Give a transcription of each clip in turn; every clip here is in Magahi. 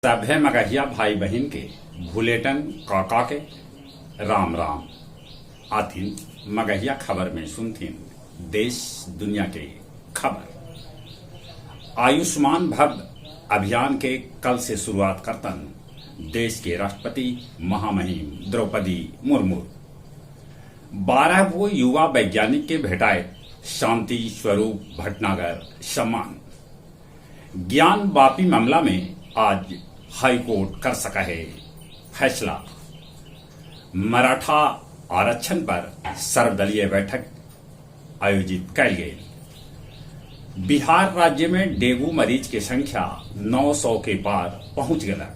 सभे मगहिया भाई बहिन के भुलेटन काका के राम राम। आथिन मगहिया खबर में सुनथिन देश दुनिया के खबर। आयुष्मान भव अभियान के कल से शुरुआत करतन देश के राष्ट्रपति महामहिम द्रौपदी मुर्मू। 12 गो युवा वैज्ञानिक के भेटाए शांति स्वरूप भटनागर सम्मान। ज्ञान वापी मामला में आज हाईकोर्ट कर सका है फैसला। मराठा आरक्षण पर सर्वदलीय बैठक आयोजित कैल गई। बिहार राज्य में डेंगू मरीज के संख्या 900 के पार पहुंच गया,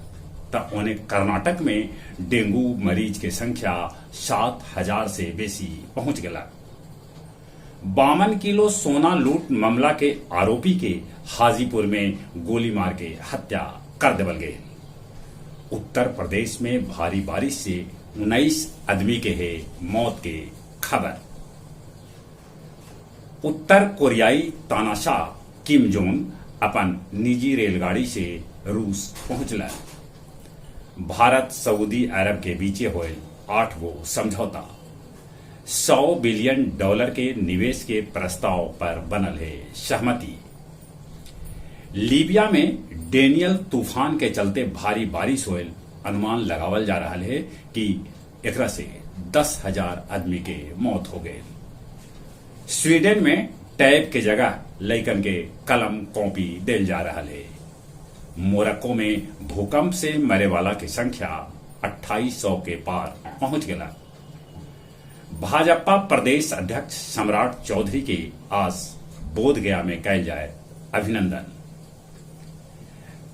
त ओने कर्नाटक में डेंगू मरीज के संख्या 7000 से बेसी पहुंच गया। 52 किलो सोना लूट मामला के आरोपी के हाजीपुर में गोली मार के हत्या कर देवल गए। उत्तर प्रदेश में भारी बारिश से 19 आदमी के है मौत के खबर। उत्तर कोरियाई तानाशाह किम जोंग अपन निजी रेलगाड़ी से रूस पहुंचलन। भारत सऊदी अरब के बीचे होयल 8 गो समझौता। $100 बिलियन के निवेश के प्रस्ताव पर बनल है सहमति। लीबिया में डेनियल तूफान के चलते भारी बारिश होयल, अनुमान लगावल जा रहा है कि एकरा से 10,000 आदमी के मौत हो गए। स्वीडन में टैब के जगह लइकन के कलम कॉपी देल जा रहा है। मोरक्को में भूकंप से मरे वाला के संख्या 2800 के पार पहुंच गया। भाजपा प्रदेश अध्यक्ष सम्राट चौधरी के आज बोधगया में कैल जाए अभिनंदन।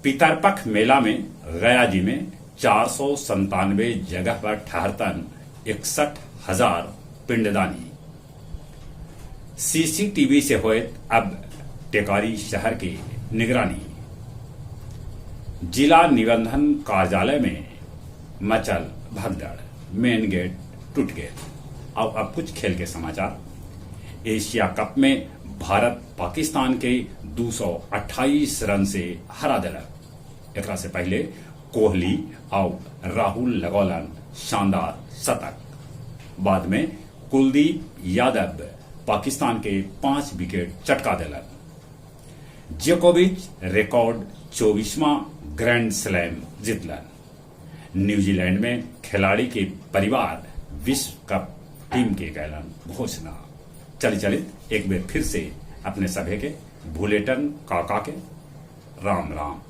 पितरपख मेला में गया जी में 497 जगह पर ठहरतन 61,000 पिंडदानी। सीसीटीवी से होए अब टेकारी शहर की निगरानी। जिला निबंधन कार्यालय में मचल भगदड़, मेन गेट टूट गए। अब कुछ खेल के समाचार। एशिया कप में भारत पाकिस्तान के 228 रन से हरा दिलक। एकरा से पहले कोहली और राहुल लगौलन शानदार शतक। बाद में कुलदीप यादव पाकिस्तान के 5 विकेट चटका दिलक। जोकोविच रिकॉर्ड 24वां ग्रैंड स्लैम जीतलन। न्यूजीलैंड में खिलाड़ी के परिवार विश्व कप टीम के कैलन घोषणा। चली चलित एक बार फिर से अपने सभे के भुलेटन काका के राम राम।